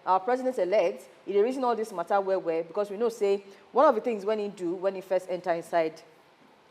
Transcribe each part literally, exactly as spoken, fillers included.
Our president-elect, he dey reason all this matter well well, because we know say one of the things when he do, when he first enter inside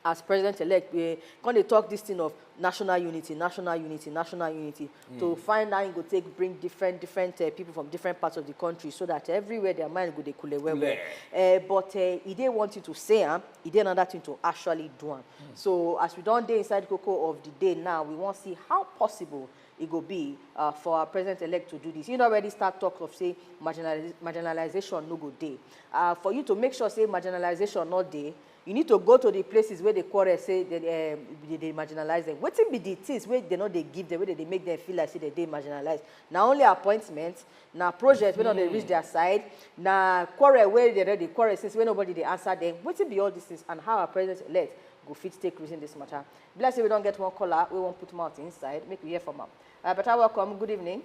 as president-elect, we come dey talk this thing of national unity, national unity, national unity, to find how he go take bring different, different, uh, people from different parts of the country, so that everywhere their mind go dey cool well well. Uh, but, uh, he dey want you to say am, he dey another thing to actually do am. So as we don dey inside koko of the day now, we wan see how possible e go be, uh, for our president-elect to do this. He don already start talk of say marginaliz-, marginalization no go dey. Uh, for you to make sure say marginalization no dey, you need to go to the places where they quarrel say they, um, they, they marginalize them. Wetin be the things wey they no dey give them, wey they dey make them feel like say they dey marginalized? Na only appointment, na project wey no dey reach their side, na quarrel wey they no dey quarrel since, wey nobody dey answer them. Wetin be all these things, and how our president-elect go fit take reason this matter? Be like say we don get one caller wey wan put mouth inside. Make we hear from am. Uh, better welcome. Good evening.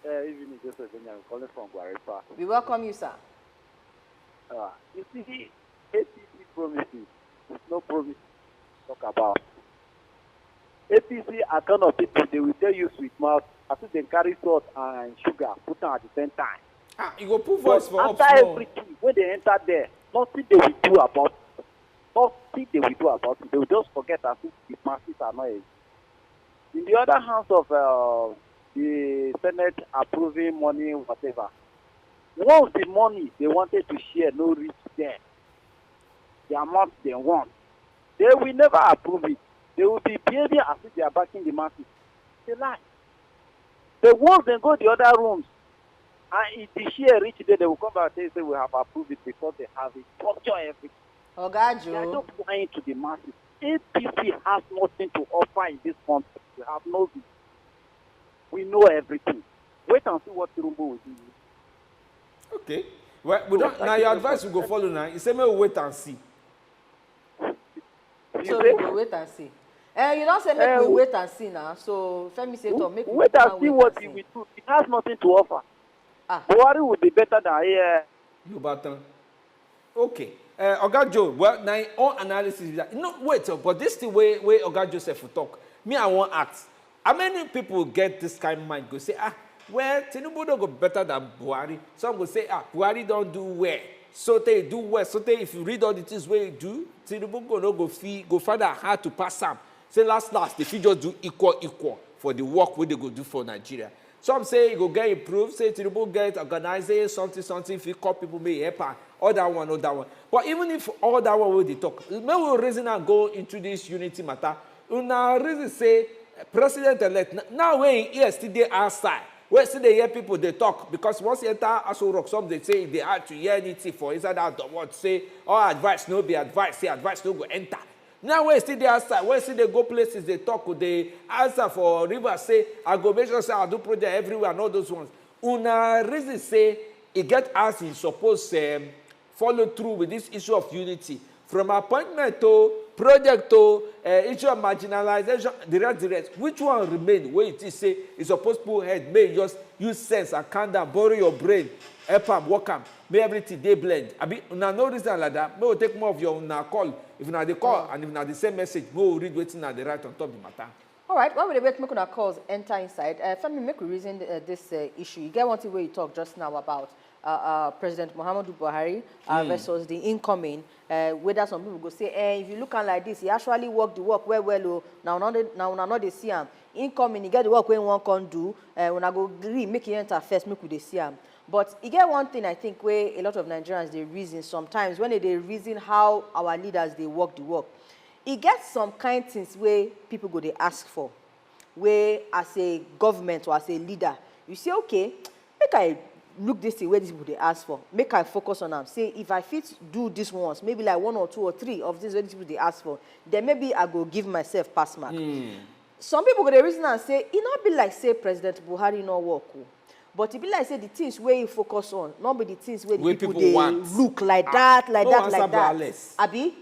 Uh, evening, Joseph Benjamin, calling from Guarepa. We welcome you, sir. Uh, you see, A P C promises, no promise to talk about. A P C are kind of people, they will tell you sweet mouth, as if they carry salt and sugar, put them at the same time. Ah, you go put voice for up After small. Everything, when they enter there, nothing they will do about it. Nothing they will do about it. They will just forget as if the masses are not existing. In the other hands of uh, the Senate approving money, whatever, once the money they wanted to share no reach them, the amount they want, they will never approve it. They will be behaving as if they are backing the masses. They lie. But once they go the other rooms, and if the share reach there, they will come back and say, "We have approved it," because they have it. Torture everything. Oga They are Joe. Just lying to the masses. A P C has nothing to offer in this country. We have no vision. We know everything. Wait and see what Tinubu will do. Okay. Well, we don't, now your advice will go follow now. You say, "May we wait and see." So we go wait and see. Eh, you don't say make Eh, we we- wait and see now. So Femi say, "To make we Wait go and and see wait what and he see." Will do. He has nothing to offer. Ah. Buhari will be better than here. Yorùbá tán. Okay. Uh, Oga Joe, well, now all analysis is that. No, wait, oh, but this thing way, way Oga Joseph will talk. Me, I want ask. How many people get this kind of mind? Go say, "Ah, well, Tinubu don't go better than Buhari." Some go say, "Ah, Buhari don't do well. So they do well. So they, if you read all the things where you do, Tinubu go no go fee, go find out how to pass am." Say last last, if you just do equal equal for the work what they go do for Nigeria. Some say e go get improved, say Tinubu get organizing something, something, if you call people may help am, all that one, all that one. But even if all that one wey dey talk, make we reason and go into this unity matter. Una reason say president-elect n-, now wey im ear still dey outside, wey still dey hear people dey talk, because once you enter Aso Rock, some dey say e dey hard to hear anything for inside that domot, say all advice no be advice, say advice no go enter. Now wey still dey outside, wey still dey go places, dey talk, dey answer for Rivers, say, "I go make sure say I do project everywhere," and all those ones. Una reason say e get as e suppose, um, follow through with this issue of unity. From appointment to project to, uh, issue of marginalization, the rest, the rest. Which one remain wey you think say e suppose put head, make you just use sense and calm down, borrow your brain, help am, work am, make everything dey blend. Abi una no reason like that? Make we take more of your una call. If una dey call and if una dey send message, make we read wetin una dey write on top the matter. All right, while we dey wait, make una calls enter inside. Uh, Femi, make we reason uh, this uh, issue. You get one thing where you talk just now about uh, uh, President Muhammadu Buhari uh, versus the incoming. Uh, whether some people go say, "Eh, if you look am like this, he actually work the work well well." Oh, now una no dey see am. Incoming, he get the work wey he wan come do. Uh, una go gree make he enter first, make we dey see am. But e get one thing I think wey a lot of Nigerians dey reason sometimes when they dey reason how our leaders dey work the work. E get some kind things wey people go dey ask for, wey as a government or as a leader, you say, "Okay, make I look this thing wey these people dey ask for, make I focus on am. Say if I fit do this ones, maybe like one or two or three of these wey these people dey ask for, then maybe I go give myself pass mark." Some people go dey reason and say, "E no be like say President Buhari no work o." But e be like say the things wey you focus on, no be the things wey the Wey people people dey want. Look like Ah, that, like no that, answer like that. Braless. Abi,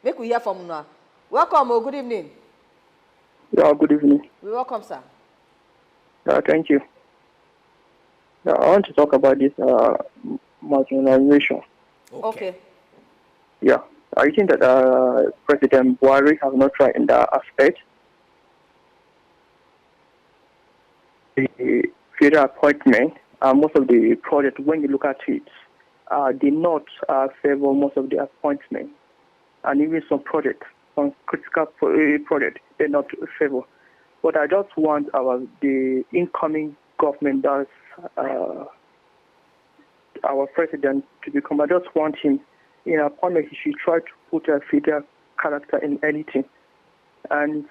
make we hear from una. Welcome, oh, good evening. Yeah, good evening. We welcome, sir. Yeah, thank you. Yeah, I want to talk about this uh, marginalization. Okay. Yeah, I think that uh, President Buhari has not tried in that aspect. The federal appointment uh, most of the project, when you look at it, uh, the North uh, favor most of the appointments, and even some projects, some critical pro- uh, projects, they're not favor. But I just want our the incoming government, that's uh, our president, to become. I just want him in appointment. He should try to put a federal character in anything. And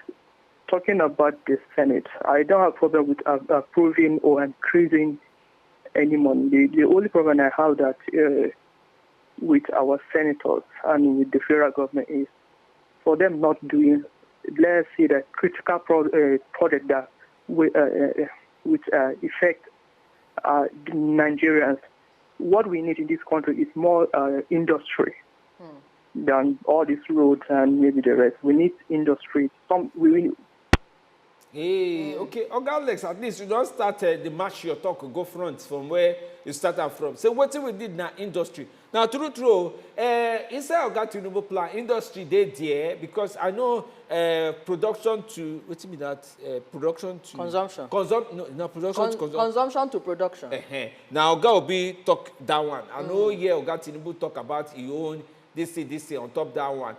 talking about the Senate, I don't have problem with uh, approving or increasing any money. The, the only problem I have that uh, with our senators and with the federal government is for them not doing, let's say, the critical pro- uh, project that we, uh, uh, which uh, affect uh, the Nigerians. What we need in this country is more uh, industry than all these roads and maybe the rest. We need industry. Some we, we Hey, okay, Oga Alex, at least you don start uh, the match your talk go front from where you start am from. So wetin we need na industry. Now, true, true, uh, inside Oga Tinubu plan, industry dey there because I know uh, production to, wetin be that? Uh, production to Consumption. Consum no, na production Con- to consumption. Consumption to production. Uh-huh. Now, Oga Obi talk that one. I know here Oga Tinubu talk about his own this thing, this thing on top that one.